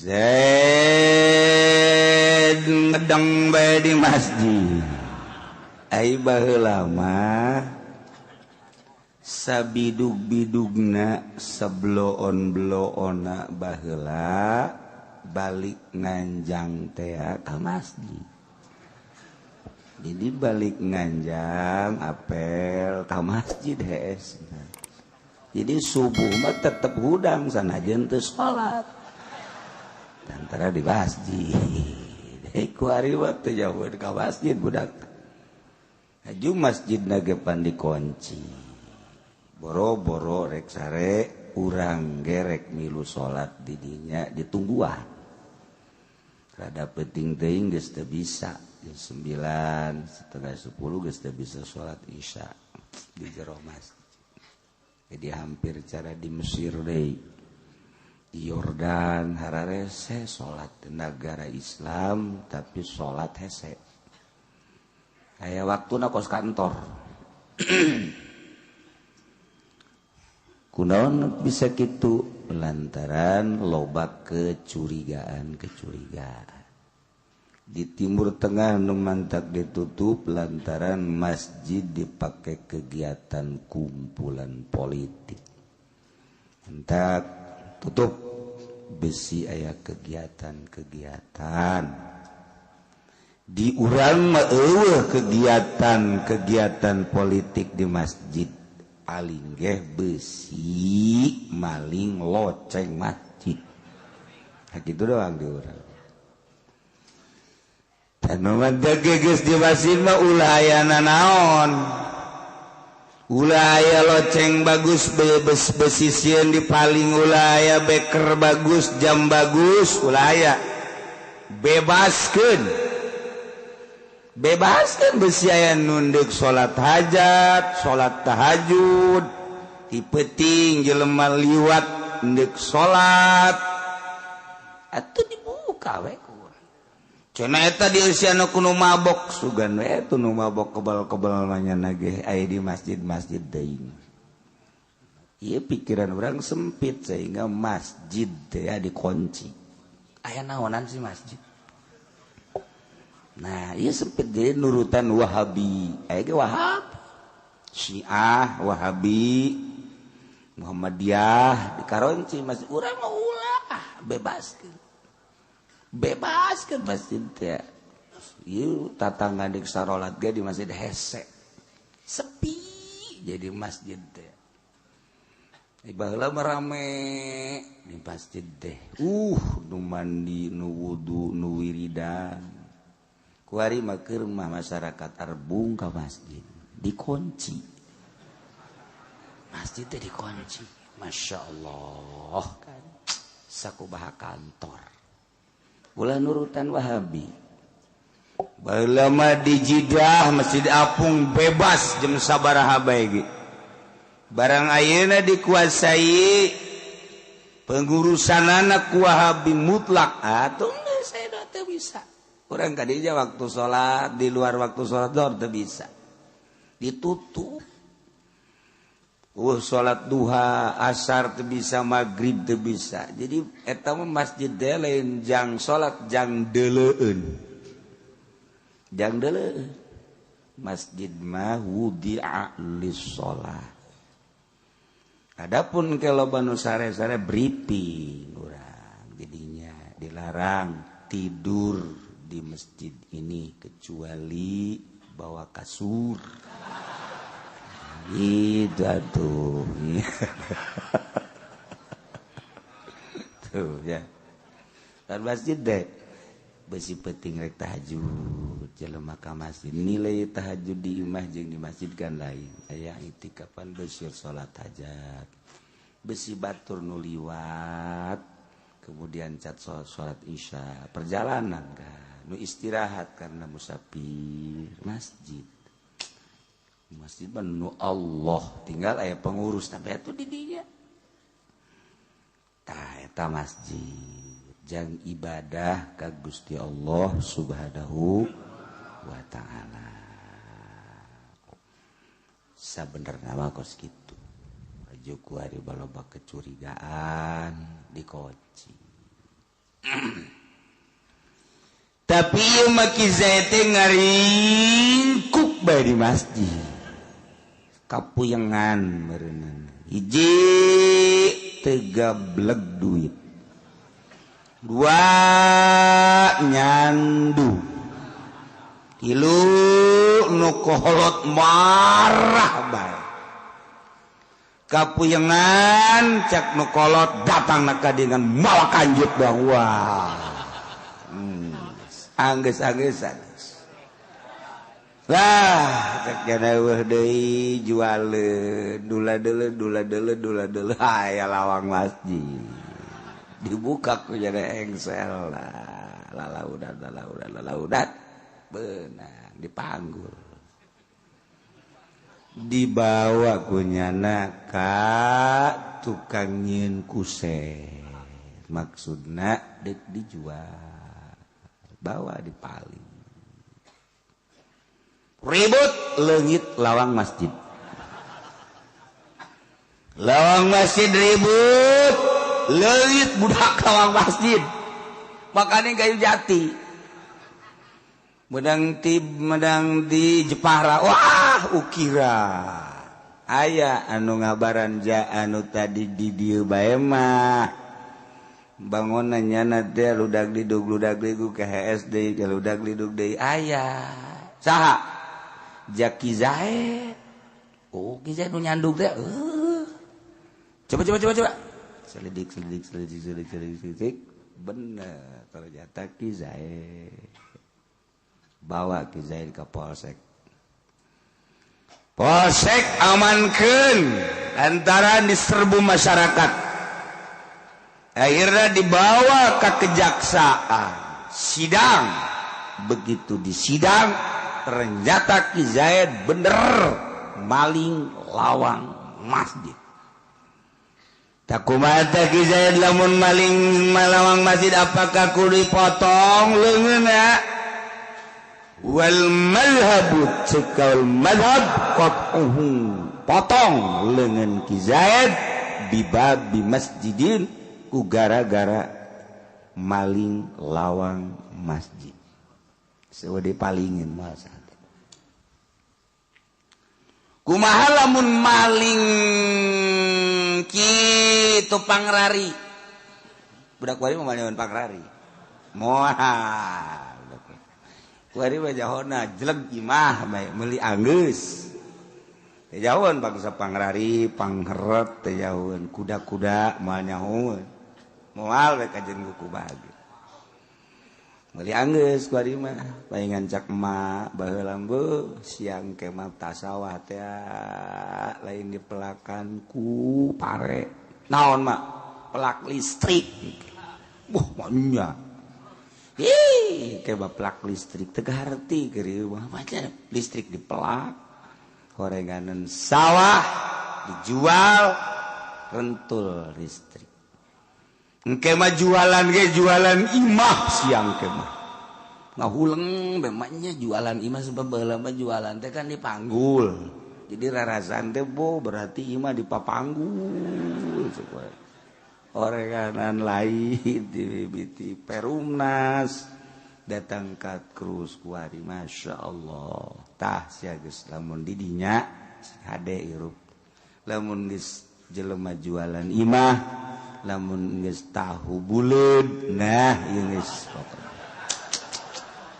Zed ngedeng bae di masjid. Ai baheula mah sabidug-bidugna sebloon-bloonna baheula balik nganjang teh ka masjid. Jadi balik nganjang apel ka masjid hees. Jadi subuh mah tetep hudang sanajan teu salat. Antara di masjid. Ku ari mah teu jauh ka masjid budak. Aju masjid ge pan dikunci. Boro-boro rek sare urang gerek milu salat di dinya ditungguan. Rada penting teuing geus teu bisa. Jam 9, 9:30 geus teu bisa salat Isya di jero masjid. Jadi hampir cara di Mesir deui. Di Yordan hararese salat negara Islam tapi salat hese. Aya waktuna kos kantor. Kunaon bisa kitu lantaran loba kecurigaan-kecurigaan. Di Timur Tengah nu mantak ditutup lantaran masjid dipakai kegiatan kumpulan politik. Entak tutup besi aya kegiatan-kegiatan. Di urang mah eueuh kegiatan-kegiatan politik di masjid. Paling geh besi maling loceng masjid. Nah, gitu doang di urang. Geus di masjid mah ulah aya nanaon. Ulah aya loceng bagus besi sieun dipaling, ulah aya beker bagus, jam bagus, ulah aya. Bebaskeun. Bebaskeun besi aya nunduk salat hajat, salat tahajud, ti peuting jelema liwat ndek salat. Atuh dibuka we. Cenah eta di usia nu kudu mabok, sugan we tu nu mabok kebal-kebal manya ge aya di masjid-masjid deui. Ieu pikiran urang sempit sehingga masjid teh dikunci. Aya naonan sih masjid? Nah, ieu sempit jadi nurutan Wahabi. Aya ge Wahab, Syiah, Wahabi, Muhammadiyah dikaronci masjid urang mah ulah bebaskeun. Bebas ke masjid teh. Ieu tatangga deuk sarolat ge di masjid hese. Sepi jadi masjid teh. Baheula mah rame di masjid teh. Nu mandi, nu wudu, nu wiridan. Kuari mah keur mah masyarakat arbung ka masjid dikunci. Masjid teh dikunci. Masya Allah kan. Sakubaha kantor. Ulah nurutan Wahabi. Baheula mah di Jidah Masjid Apung bebas jam sabaraha bae ge. Barang ayeuna dikuasai pengurusanana ku Wahabi mutlak. Atuh saya teu bisa. Urang kadinya waktu salat di luar waktu salat dor teu bisa. Ditutup. Salat duha, asar teu bisa, maghrib teu bisa. Jadi eta mah masjid teh lain jang salat jang deuleueun. Jang deuleueun. Masjid mah wudi'a lis-shalah. Adapun kalau banu sare-sare briefing urang jadinya dilarang tidur di masjid ini kecuali bawa kasur. Gitu atuh. Tuh ya. Dan masjid deh besi penting rek tahajud jelema ka masjid. Nilai tahajud di imah jeung di masjid kan lain. Aya itikapan besir salat hajat. Besi batur nu liwat kemudian cat salat isya, perjalanan kan nu istirahat karena musafir masjid. Masjid mah Allah tinggal aya pengurus tapi atuh di dinya. Tah eta masjid jang ibadah ka Gusti Allah Subhanahu wa taala. Sabenerna mah kos kitu. Aju ku ari baloba kecurigaan dikunci. Tapi ieu mah Ki Zaid teh ngaringkuk bae di masjid. Kapuyengan meureunana. Hiji teu gableg duit. Dua nyandu. Tilu nu koholot marah bae. Kapuyengan cek nu kolot datang ka dengan malah kanjut bahwa anggeus-anggeus lah cek jana eueuh deui jualeun dula deuleu dula deuleu dula deuleu aya lawang masjid dibuka ku jana engsel lah lalaudan lalaudan lalaudan beunang dipanggul dibawa kunyana ka tukang nyieun kusen maksudna deuk dijual bawa dipaling ribut leungit lawang masjid ribut leungit budak lawang masjid makane kayu jati medang di Jepara wah ukira aya anu ngabaran ja anu tadi di dieu bae mah bangunan nyana teh ludag lidug ke HSD ke ludag lidug deui aya saha Jaki Zaid oh Ki Zaid nu nyandug teh coba selidik bener ternyata Ki Zaid bawa Ki Zaid ke polsek. Polsek amankeun lantaran diserbu masyarakat. Akhirnya dibawa ke kejaksaan. Sidang. Begitu disidang ternyata Ki Zaid bener maling lawang masjid. Takumaha teh Ki Zaid lamun maling lawang masjid apakah kudu dipotong leungeunna? Wal madhabu cekal madhab qat'uhu potong lengan Ki Zaid bibab bi masjidin ku gara-gara maling lawang masjid sewa dipalingin masa kumaha lamun maling kitu pangrari budak wari mah maling pangrari moal kuari mah jahona jeleg imah bae meuli anggeus teh jauheun bangsa pangrari pangheret teh jauheun kuda-kuda moal nyahoeun moal we kajen ku bage meuli anggeus kuari mah paingan cak emak baheula beuh siang ke mah tasawah teh lain dipelakan ku pare naon mak pelak listrik buh mah ih keba plak listrik teu harti keur mah listrik dipelak horenganan sawah dijual rentul listrik engke mah jualan ge jualan imah siang ke mah ngahuleng memangnya jualan imah sebab baheula mah jualan teh kan dipanggul jadi rarasan teh bo berarti imah dipapanggul oreganan lain di biti Perumnas datang ka krus kuari Masya Allah tah sia geus lamun di dinya hade hirup lamun geus jelema jualan imah lamun geus tahu buleud nah ieu geus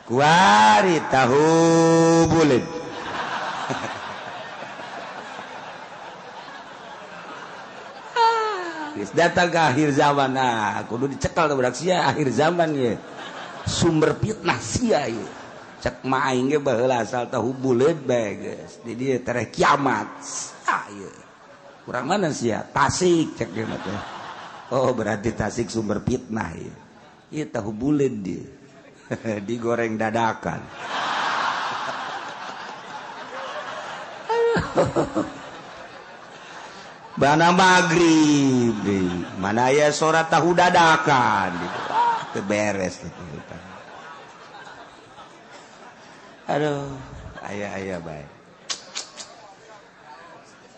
kuari tahu buleud datang ke akhir zaman nah kudu dicekal tuh budak sia akhir zaman ye sumber fitnah sia ye cek ma aing ge baheula asal tahu buleud bae geus di dieu tereh kiamat sia ye kurang mana sia Tasik cek dia mah teh oh berarti Tasik sumber fitnah ye ieu tahu buleud dia digoreng dadakan bana maghrib mana aya sora tahu dadakan gitu. Ah, teu beres gitu. Aduh, aya-aya bae.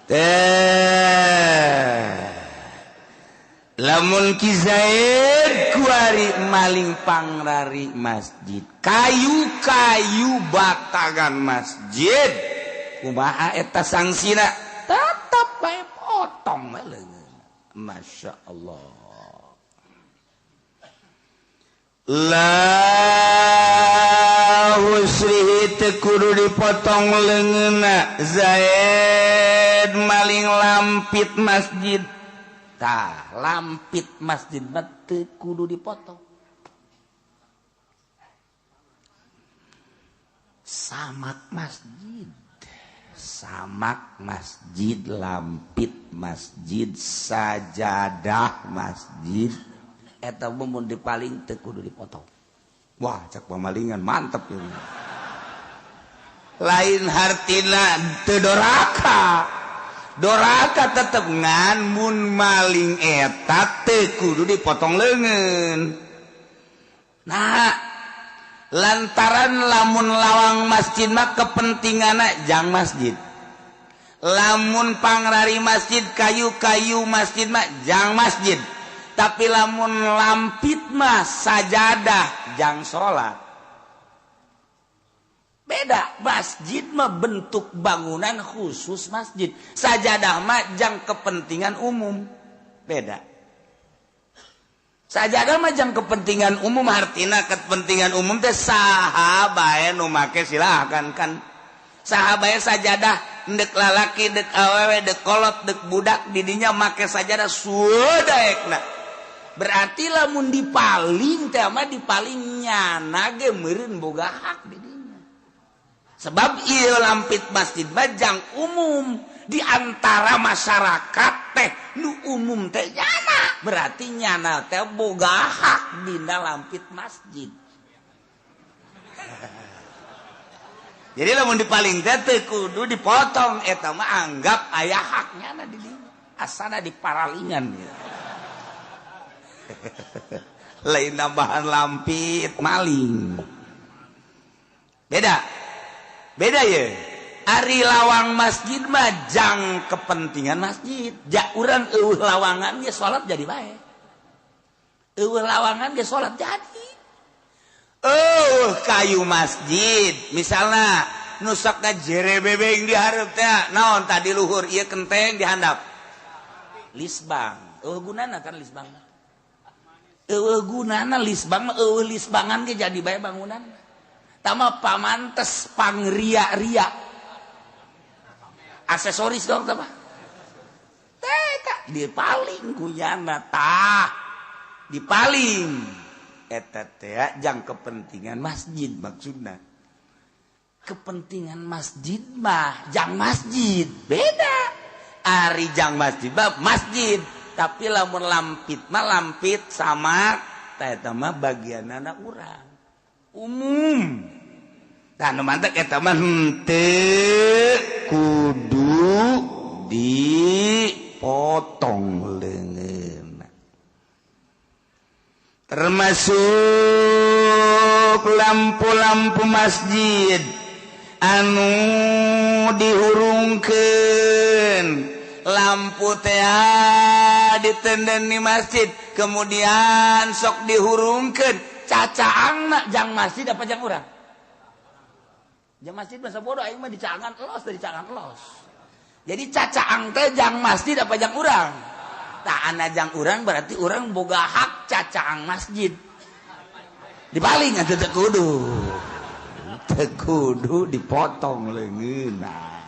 Teh. Lamun Ki Zaid kuari maling pangrari masjid, kayu-kayu batangan masjid, kumaha eta sangsina? Tetep bae potong leungeun. Masya Allah. La husrihi teu kudu dipotong leungeunna Zaid maling lampit masjid. Tah, lampit masjid mah teu kudu dipotong. Samak masjid, samak masjid, lampit masjid, sajadah masjid, eta mun dipaling teu kudu dipotong. Wah, cak pamalingan mantep ieu. Lain hartina teu doraka. Doraka tetep ngan mun maling eta teu kudu dipotong leungeun. Nah, lantaran lamun lawang masjid mah kepentinganna jang masjid. Lamun pangrari masjid, kayu-kayu masjid mah jang masjid. Tapi lamun lampit mah sajadah jang salat. Beda, masjid mah bentuk bangunan khusus masjid. Sajadah mah jang kepentingan umum. Beda. Sajadah mah jang kepentingan umum, artina kepentingan umum teh saha bae nu make silakan kan. Saha bae sajadah ndek lalaki, ndek awewe, ndek kolot, ndek budak didinya make sajadah sudaekna. Berarti lamun dipaling teh mah dipaling nyana ge meureun boga hak di. Sebab ieu lampit masjid mah jang umum di antara masyarakat teh nu umum teh nyana, berarti nyana teh boga hak dina lampit masjid. Jadi lamun dipaling teh teu kudu dipotong, eta mah anggap aya hak nyana di dinya. Asana diparalingan ya. Lain nambahan lampit maling. Beda. Beda ya. Ari lawang masjid mah jang kepentingan masjid. Ja urang eueuh lawangan ge salat jadi bae. Eueuh lawangan ge salat jadi. Eueuh kayu masjid misalna nu sok ngajere bebeng di hareup teh naon tadi luhur ieu kenteng di handap. Lisbang. Eueuh gunana kan lisbang. Eueuh gunana lisbang mah eueuh lisbangan ge jadi bae bangunan. Tama pamantes pangria-ria aksesoris dong tama teh dipaling kunyana tah dipaling eta teh jang kepentingan masjid maksudna kepentingan masjid mah jang masjid beda ari jang masjid mah masjid tapi lamun lampit mah lampit sama teh eta mah bagianana urang umum. Tah nu mantek eta mah henteu kudu dipotong leungeun. Termasuk lampu-lampu masjid anu dihurungkeun, lampu teh ditenden di masjid kemudian sok dihurungkeun. Cacaangna jang masjid apa jang urang? Jang masjid masa bodoh aing mah dicaangan los dari caangan los. Jadi cacaang teh jang masjid apa jang urang? Tah ana jang urang berarti urang boga hak cacaang masjid. Dipaling atuh teu kudu. Teu kudu dipotong leungeunna.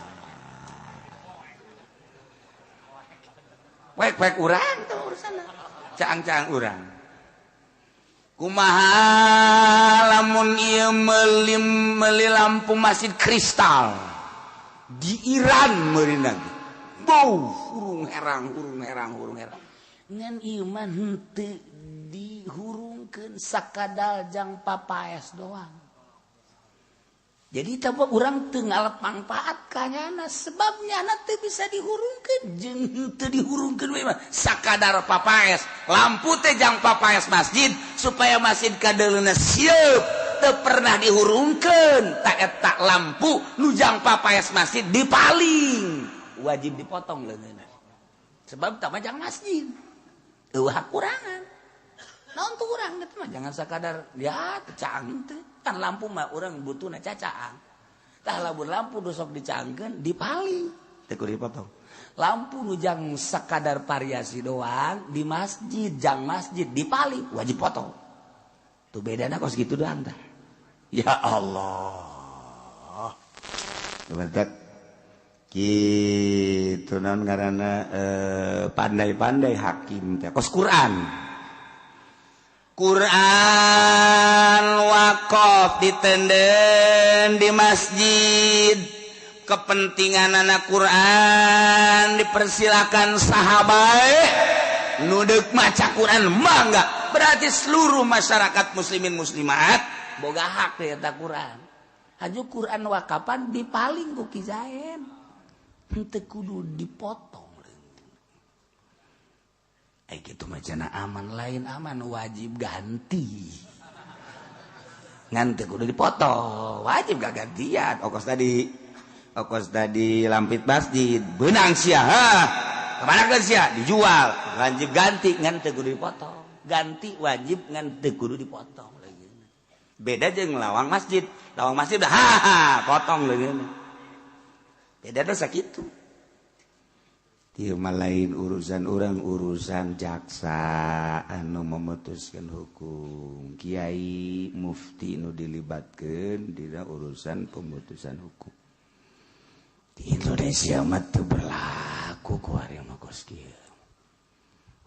Poek-poek urang teh urusanna. Caang-caang urang. Kumaha lamun ieu meuli lampu masjid kristal di Iran meurina ge. Bau hurung herang hurung herang hurung herang. Ngan ieu mah henteu dihurungkeun sakadal jang papaes doang. Jadi tapa urang teu ngalep mangpaat ka nyana sebab nyana teu bisa dihurungkeun jeung teu dihurungkeun we mah sakadar papaes. Lampu teh jang papaes masjid supaya masjid kadeuleuna sieup teu pernah dihurungkeun ta eta lampu nu jang papaes masjid dipaling wajib dipotong leungeunna. Sebab tah mah jang masjid. Eueuh kurangan. Naon tuh urang gitu mah jangan sakadar ya caang teh. Kan lampu mah urang butuhna cacaang. Tah lamun lampu nu sok dicaangkeun dipaling teu kudu dipotong. Lampu nu jang sakadar variasi doang di masjid, jang masjid dipaling wajib potong. Tuh bedana kos gitu doang tah. Ya Allah. Bentar. Kitu naon ngaranna pandai-pandai hakim teh kos Quran. Quran wakaf ditenden di masjid, kepentingan anak Quran dipersilakan sahabat nu deuk maca Quran mangga, berarti seluruh masyarakat muslimin muslimat boga hak eta Quran. Haju Quran wakapan dipaling ku Ki Zain, henteu kudu dipotong. Gitu macana aman lain aman wajib ganti nganti kudu dipotong wajib gak gantian. Okos tadi lampit masjid benang sia, kemana kan sia dijual wajib ganti nganti kudu dipotong, ganti wajib nganti kudu dipotong lagi. Beda jeung lawang masjid udah ha potong lagi, beda dah sakitu. Ieu mah lain urusan orang, urusan jaksa anu memutuskan hukum, kiai mufti nu dilibatkeun dina urusan pemutusan hukum. Di Indonesia mah teu berlaku ku ari mah kos kieu.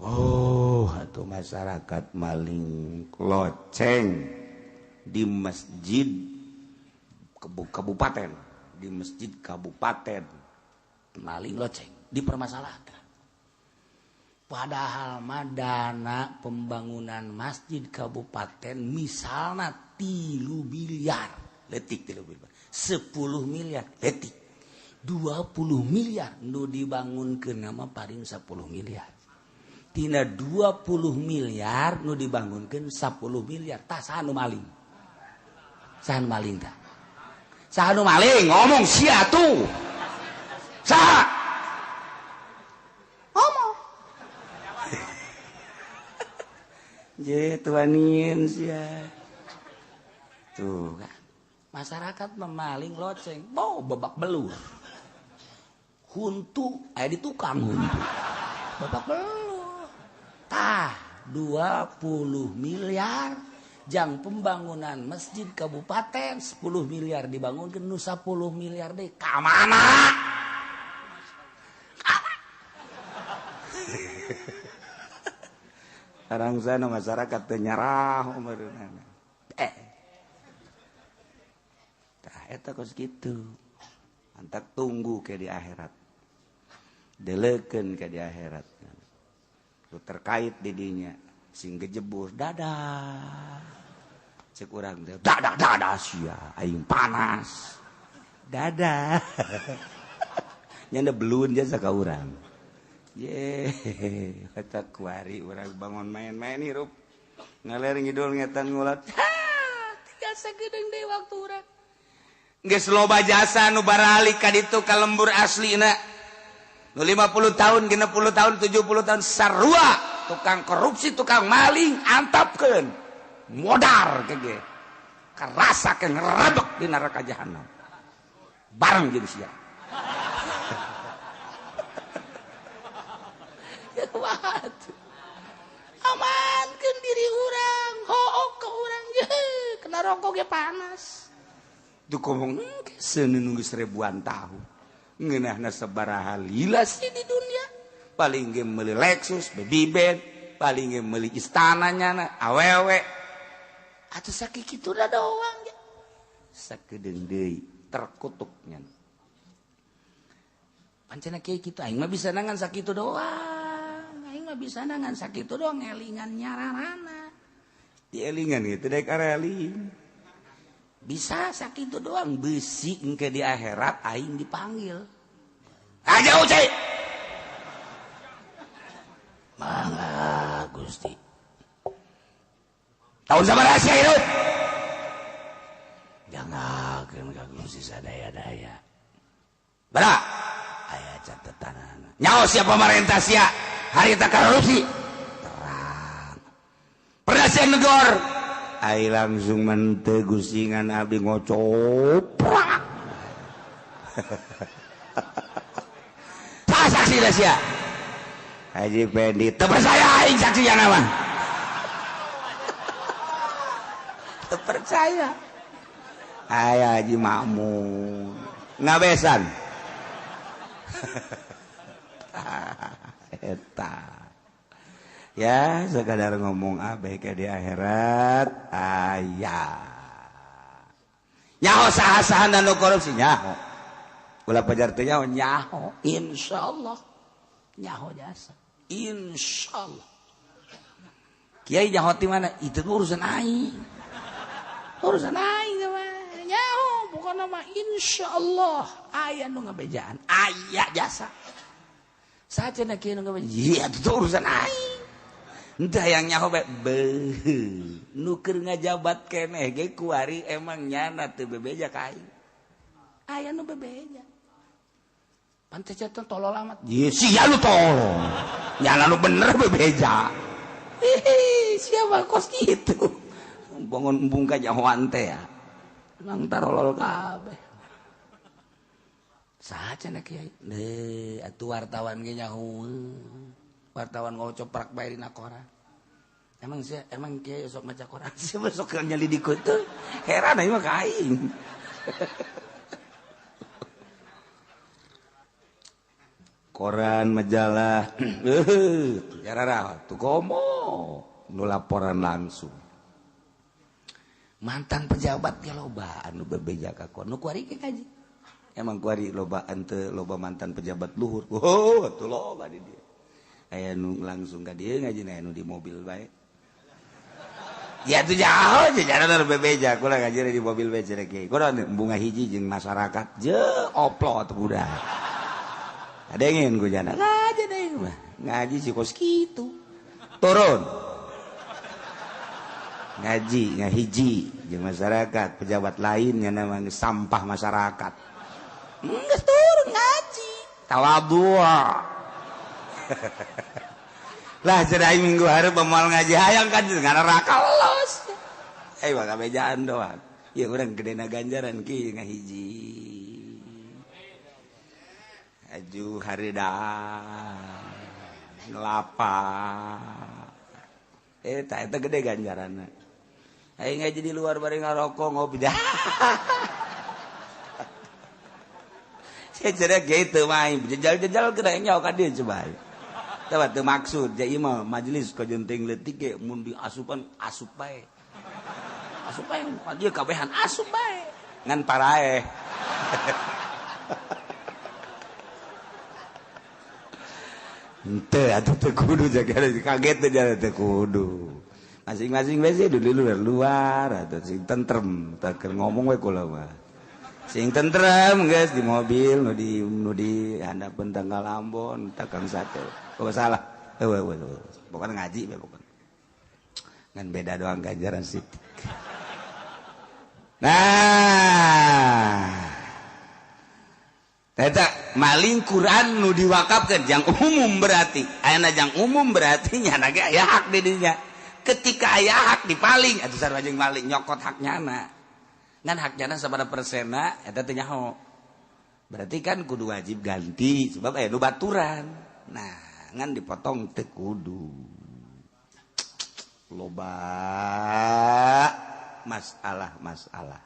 Oh, atuh masyarakat maling loceng di masjid kabupaten, di masjid kabupaten maling loceng dipermasalahkan. Padahal mah dana pembangunan masjid kabupaten misalnya 3 miliar, letik 3 miliar, 10 miliar, letik 20 miliar nu dibangunkeun nama paling 10 miliar. Tina 20 miliar nu dibangunkeun 10 miliar, tah saha nu maling? Saha nu maling tah? Saha nu maling? Ngomong sia tuh. Saha? Je tuanin sia. Tuh kan. Masyarakat memaling loceng, bau babak belur. Huntu aya di tukang huntu. Babak belur. Tah 20 miliar jang pembangunan masjid kabupaten 10 miliar dibangunkeun nu 10 miliar deui ka mana? Orang sana masyarakat teu nyarah umurna. Tah eta kos kitu. Antak tunggu ke di akhirat. Deleukeun ke di akhirat. Lu terkait di dinya sing gejebur dadah. Cek urang teh dadah dadah sia aing panas. Dadah. Nyanda belun jasa ka urang. Ye, kata kuari urang bangun main-main hirup. Ngaler ngidul ngetan ngulat. Tinggal sagedeung deui waktu urang. Geus loba jasa nu baralik ka ditu ka lembur aslina. Nu 50 tahun, 60 tahun, 70 tahun sarua tukang korupsi, tukang maling antapkeun. Modar gege. Karasa ke ngerebek di neraka jahanam. Bareng jeung sia. Amankan diri orang, hook ke orang, kena rokok ge panas. Duh ngomong seuneu nunggu 1000-an tahun. Ngeunahna sabaraha lila sih di dunia. Paling ge meuli Lexus, baby bed, paling ge meuli istana nyana, awewe. Atuh sakitu da doang ge. Sakedeung deui terkutuknya. Pancena kieu kitu aing mah bisa nangan sakitu doang. Bisa nangan sakit doang elingan nyararana dielingan gitu dek areling bisa sakit doang besi engke di akhirat aing dipanggil aja ucai mangga Gusti tahun sabaraha sia hirup jangan ka Gusti sadaya-daya bara aya catetanana nyaho sia pamarentah sia harita korupsi Pernah sia negor. Ai langsung mente gusingan abdi ngocoprak. Saha saksi da sia? Haji Pendi, teu percaya aing saksi yang mah. Teu percaya. Aya Haji Makmun ngabesan. Eta. Ya, sekadar ngomong ABK di akhirat aya. Nyaho saha-saha nu korupsi nyaho. Ulah pajar teh nyaho nyaho, insyaallah. Nyaho jasa. Insyaallah. Kiai nyaho ti mana? Itu urusan aing. Urusan aing mah. Nyaho bukan nama insyaallah aya nu ngabejaan, aya jasa. Saja na kieu nu ngabejaan. Iya, itu urusan aing. Entah yang nyaho bae beuh nu keur ngajabat keneh ge kuari emang nyana teu bebeja ka aing. Aya nu bebeja. Pantes teh tolol amat. Ye sia nu tolol. Nyana nu bener bebeja. Hihi, siapa kos kitu. Bangun embung ka nyahoan teh ya. Nang tarolol kabeh. Saha cenah kiai? Deuh, atuh wartawan ge nyaho. Wartawan ngocoprak bae dina koran. Emang sia, emang kiai sok maca koran sia sok nyelidik teu. Heran aing mah ka aing. Koran majalah jararah tuh komo nu laporan langsung. Mantan pejabat ge loba anu bebeja ka koran nu kuari ge kaji. Emang kuari loba ante loba mantan pejabat luhur. Oh, atuh loba di dieu. Aya nu langsung ka dieu ngaji aya nu di mobil bae. Ya tuh jauh jajaran bebeja kula ngaji di mobil bae cenah kiai. Kunaon bunga hiji jeung masyarakat je oplo atuh budak. Adengin ku jana ngaji deui mah. Ngaji si kos kitu. Turun. Ngaji ngahiji jeung masyarakat, pejabat lain nya namanya sampah masyarakat. Geus turun ngaji. Tawadhu. Lah cerai minggu hari pemal ngaji hayang kan ngaraka los. Eh bakal bejaan doang. Ya urang gedena ganjaran ki ngahiji. Aju haridang ngelapa. Tak eta gede ganjaranna. Aing ngaji di luar bari ngarokok ngopi dah. Saya cerai gitu main jejal-jejal kena nyawa ka dieu coba. Tah teu maksud ja ieu mah majelis kajenting leutik ge mun diasupan asup bae. Asup bae ka dieu kabehan asup bae. Ngan paraeh. Henteu atuh teu kudu jaga kaget teh jaga teu kudu. Masing-masing we sih di luar atuh sing tentrem teu keur ngomong we kula mah. Sing tentrem geus di mobil nu di handapeun tanggal Ambon takang sate. Oh salah. Eueuh eueuh. Pokona ngaji we pokona. Ngan beda doang ganjaran sitik. Nah, eta maling Quran nu diwakafkeun jang umum berarti. Ayeuna jang umum berarti nyana ge aya hak di dinya. Ketika aya hak dipaling atuh sarua jeung maling nyokot hak nyana. Ngan hak nyana sabaraha persenna eta teu nyaho. Berarti kan kudu wajib ganti sebab aya nu baturan. Nah, ngan dipotong teu kudu. Loba masalah-masalah.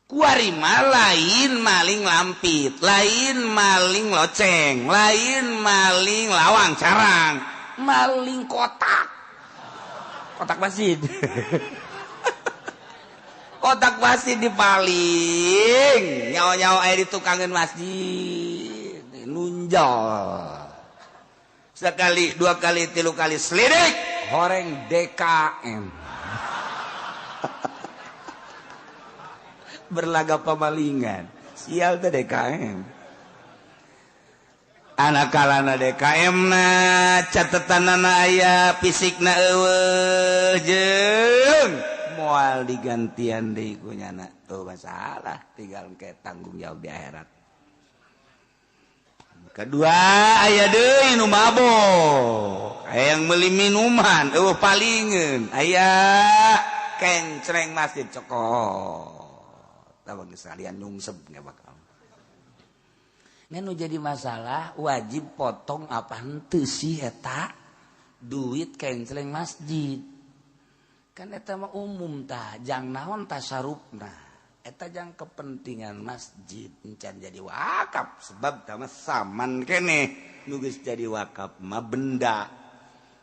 Kuarima lain maling lampit, lain maling loceng, lain maling lawang carang, maling kotak. Kotak masjid. Kotak masjid dipaling, nyawa-nyawa aya di tukangeun masjid, nunjol. Sekali, dua kali, tilu kali selidik, horeng DKM. Berlaga pemalingan, sial teh DKM. Anak kalana DKM na catetanana aya fisikna eueuh jeung moal digantian deui ku nyana. Tuh masalah tinggal ke tanggung jawab di akhirat. Kedua aya deui nu mabok, aya yang meuli minuman eueuh palingeun, aya kencreng masjid cokot. Tah geus sekalian nyungsep ge bakal. Ngan nu jadi masalah wajib potong apa henteu sih eta duit kencreng masjid. Kan eta mah umum tah, jang naon tasarufna. Eta jang kepentingan masjid encan jadi wakaf sebab tah mah saman keneh nu geus jadi wakaf mah benda.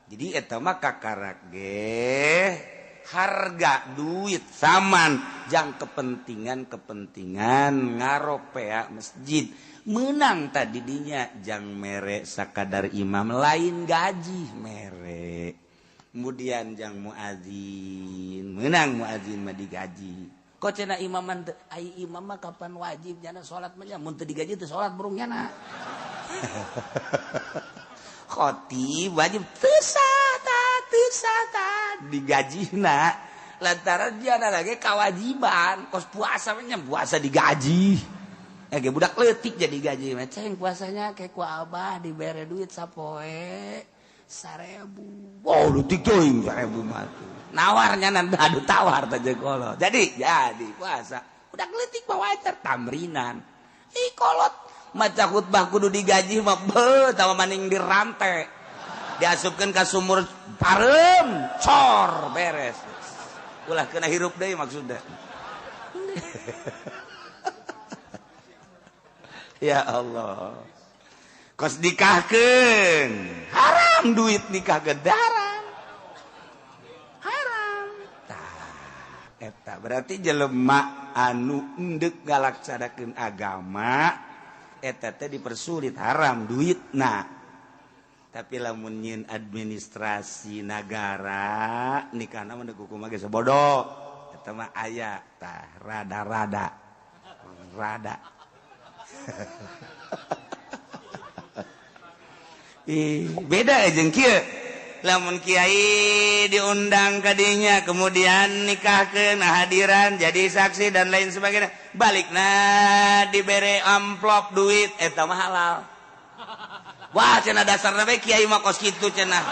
Jadi eta mah kakarak ge harga duit saman jang kepentingan-kepentingan ngaropea masjid. Menang tadi dinya jang mere sakadar imam lain gaji mere. Kemudian jang muazin menang muazin mah digaji. Kok cenah imaman teu ai imam mah kapan wajib jana salat mah mun teu digaji teu salat burung nyana. Khotib wajib teu sah ta digajina lantaran jana lagi kewajiban kos puasa mah nya puasa digaji. Ge budak leutik jadi gaji mah ceng puasanya ke ku abah dibere duit sapoe 1000. Oh leutik teuing 1000 mah tuh. Nawarnya nanti adu tawar teh kolot. Jadi puasa. Udah leutik mah wajar tamrinan. Ih kolot maca khutbah kudu digaji mah beuh tah maning dirante. Diasupkeun ka sumur pareum, cor beres. Ulah kena hirup deui maksudna. Ya Allah. Kos nikahkeun. Haram duit nikah gedaran. Haram. Tah, eta berarti jelema anu endek ngalaksanakeun agama eta teh dipersulit haram duitna. Tapi lamun nyieun administrasi nagara nikahna mah kumaha geus bodoh. Eta mah aya tah rada-rada. Rada. Beda jeung kieu. Lamun kiai diundang ka dinya kemudian nikahkeun hadiran jadi saksi dan lain sebagainya, balikna dibere amplop duit eta mah halal. Wah cenah dasarna bae kiai mah kos kitu cenah.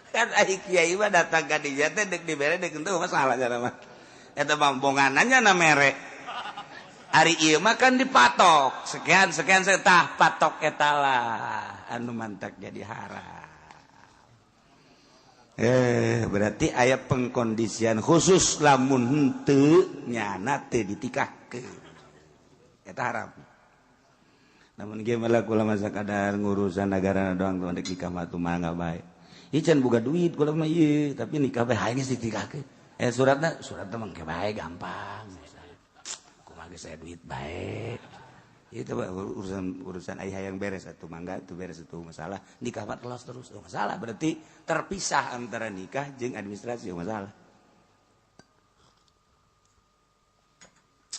Kan ai kiai mah datang ka dinya teh deuk dibere deuk henteu masalah cenah mah. Eta mah bonganannya na mere. Ari ieu mah kan dipatok sekian sekian setah patok eta lah anu mantak jadi haram. Berarti aya pengkondisian khusus lamun henteu nyana teu ditikahkeun eta haram. Namun ge mah kula mah sakadar ngurusan nagara doang tuh dek nikah mah tuh mangga bae. Ieu can boga duit kula mah ieu tapi nikah bae hayang geus ditikahkeun. Suratna suratna mah engke bae gampang. Saya duit baik itu urusan ayah yang beres atau mangga itu beres itu masalah nikah mah terus terus masalah berarti terpisah antara nikah jeung administrasi masalah.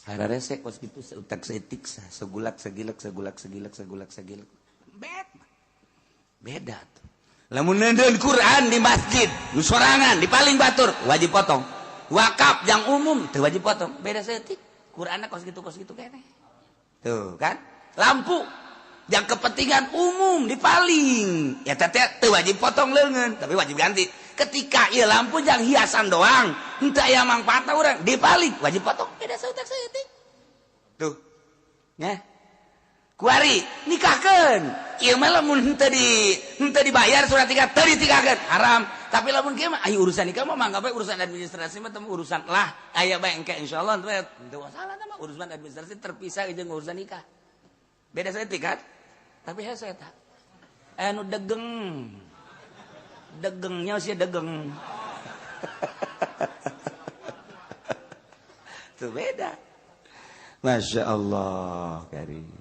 Hara resek kos kitu seutak seutik segulak segilek segulak segilek segulak segilek bet beda tuh. Lamun neundeun Quran di masjid nu sorangan di paling batur wajib potong. Wakaf yang umum teu wajib potong beda seutik. Quranna kos gitu kene. Tuh kan? Lampu yang kepentingan umum di paling. Ya teh teu wajib potong leungeun, tapi wajib ganti. Ketika ieu lampu jang hiasan doang, henteu aya mangfaatna urang, di paling wajib potong. Beda saeutik saeutik. Tuh. Nya. Kuari nikahkeun. Ieu mah lamun henteu dibayar surat nikah teu ditikahkeun, haram. Tapi lamun kieu mah aya urusan nikah mah mangga bae urusan administrasi mah teu urusan lah aya bae engke insyaallah teu masalah mah urusan administrasi terpisah jeung urusan nikah. Beda saeutik kan? Tapi hese eta. Anu degeng. Degengnya sia degeng. Tuh beda. Masya Allah karim.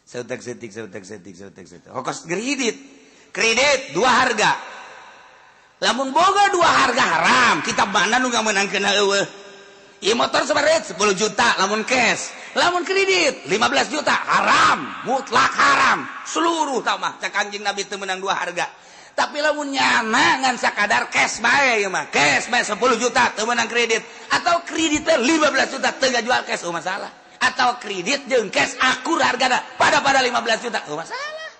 Sautak setik sautak setik sautak setik. Kos kredit. Kredit dua harga. Lamun boga dua harga haram, kita mana nu menang kena eueuh. Ieu motor sabaraha 10 juta lamun cash, lamun kredit 15 juta haram, mutlak haram. Seluruh tah mah cak Kanjeng Nabi teu meunang dua harga. Tapi lamun nyana ngan sakadar cash bae ieu mah. Cash bae 10 juta teu meunang kredit atau kreditnya 15 juta teu ngajual cash, oh masalah. Atau kredit jeung cash akur hargana pada 15 juta, oh masalah.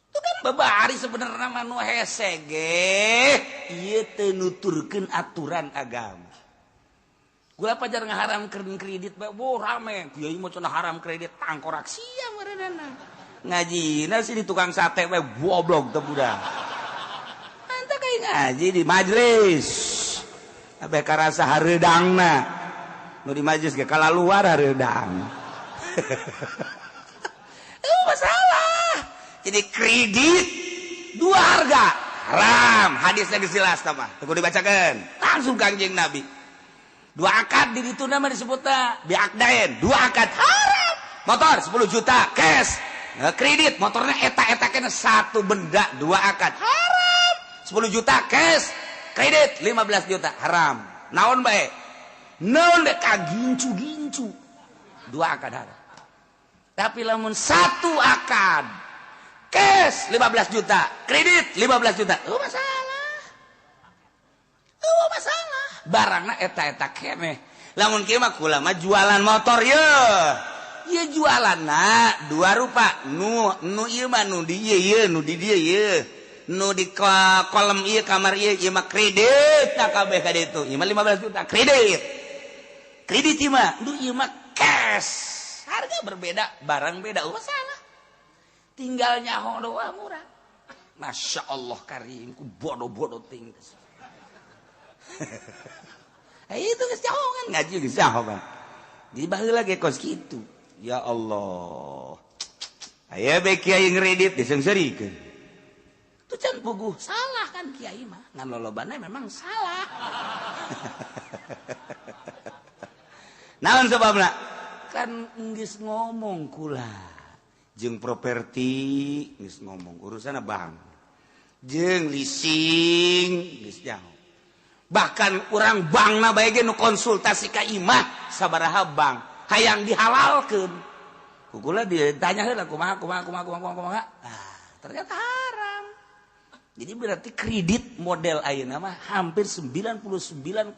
Itu kan babari sebenarnya mah nu hese ge ieu teu nuturkeun aturan agama. Gula pajar ngaharam kredit bae, wo rame. Kiai mah cenah haram kredit tangkorak sia meureunana. Ngajina sih di tukang sate bae goblok teh budak. Anta kayak ngaji di majelis. Abe karasa hareudangna. Nu di majelis ge kalaluar hareudang. Itu masalah. Jadi kredit dua harga haram, hadisnya geus jelas tah mah. Teu kudu dibacakeun. Langsung Kangjeng Nabi. Dua akad di ditu nama disebutna biakdain, dua akad haram. Motor 10 juta cash. Nah, kredit motornya eta-eta kena satu benda dua akad haram. 10 juta cash, kredit 15 juta haram. Naon bae? Naon bae kagincu-gincu. Dua akad haram. Tapi lamun satu akad cash 15 juta, kredit 15 juta, oh masalah. Oh masalah. Barangna eta-eta keneh. Lamun kieu mah kula mah jualan motor ye. Ieu jualanna dua rupa. Nu nu ieu mah nu di ieu ieu, nu di dieu ieu. Nu di kolom ieu kamar ieu ieu mah kredit na kabeh ka ditu. Ieu mah 15 juta kredit. Kredit ieu mah, nu ieu mah cash. Harga berbeda, barang beda, oh salah. Tinggal nyaho doang murah. Masya Allah karim, ku bodoh-bodoh ting. Itu geus nyaho kan ngaji geus nyaho kan. Di baheula ge kos kitu. Ya Allah. Aya bae kiai ngredit diseungseurikeun. Tuh can puguh salah kan kiai mah. Ngan lolobana memang salah. Naon sababna? Kan geus ngomong kula. Jeung properti geus ngomong urusanna bank. Jeung leasing geus nyaho. Bahkan urang bankna bae ge nu konsultasi ka imah sabaraha bank hayang dihalalkeun. Ku kula ditanya heula kumaha kumaha kumaha kumaha kumaha. Ah, ternyata haram. Jadi berarti kredit model ayeuna mah hampir 99,9,9,9.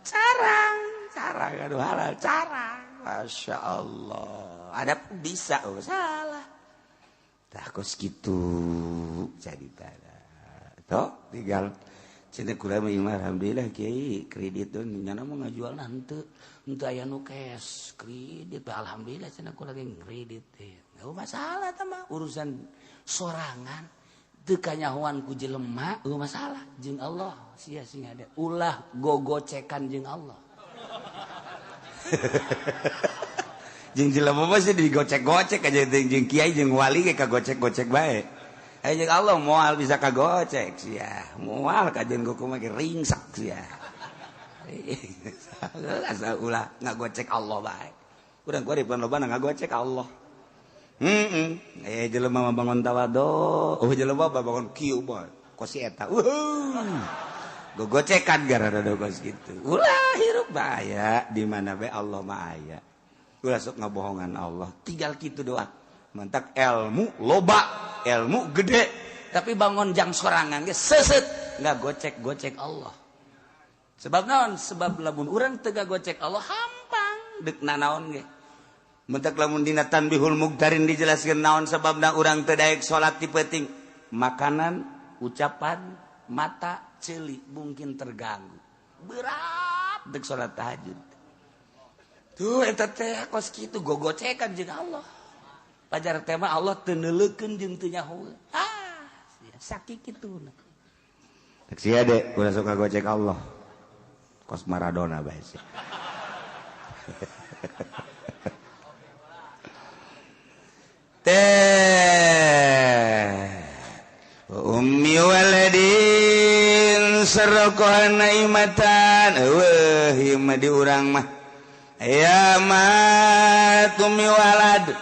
Carang, carang aduh halal, carang. Masya Allah. Ada bisa, oh salah. Tah kos kitu jadi tada. Toh tinggal cenah kula mah alhamdulillah kiai kredit teh nyana mah ngajualna henteu henteu aya nu cash kredit alhamdulillah cenah kula ge kredit teh. Enggak masalah tah mah urusan sorangan teu kanyahoan ku jelema eueuh masalah jeung Allah sia sing ada ulah gogocekan jeung Allah. Jeung jelema mah sih digocek-gocek aja jeung kiai jeung wali ge kagocek-gocek bae. Aya jeung Allah moal bisa kagocek sia. Moal kajeun kumaha ge ringsak sia. Asal ulah ngagocek Allah bae. Urang kuari pan lobana ngagocek Allah. Heeh. Eh jelema mah bangun tawadu, oh jelema mah bangun kieu bae. Kos si eta. Gogocekan gara-gara kos kitu. Ulah hirup bahaya di mana bae Allah mah aya. Ulah sok ngabohongan Allah, tinggal kitu doa. Mantak ilmu loba, ilmu gede, tapi bangun jang sorangan ge seuseut ngagocek-gocek Allah. Sebab naon? Sebab lamun urang teu gagocek Allah hampang deuk nanaon ge. Mentak lamun dina tanbihul mugdarin dijelaskeun naon sababna urang teu daek salat ti peuting. Makanan, ucapan, mata, ceuli mungkin terganggu. Berat deuk salat tahajud. Tuh eta teh kos kitu gogocekan jeung Allah. Pajar teh mah Allah teu neuleukeun jeung teu nyaho. Ah, sakit kitu. Rek sia de ulah sok ngagocek Allah. Kos Maradona bae sih. Teh ummi waladin saraqan naimatan eueuh ieu mah di urang mah. Ya mat ummi walad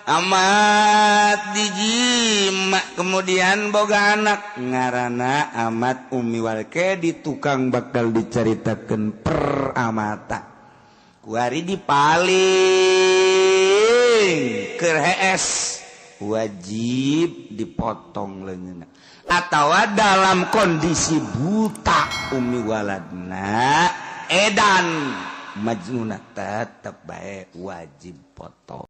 amat dijima kemudian boga anak ngarana amat ummi walad ke di tukang bakal dicaritakeun per amata kuari di paling Keur hees wajib dipotong leungeunna atau dalam kondisi buta umi waladna, edan majnuna, tetep bae wajib potong.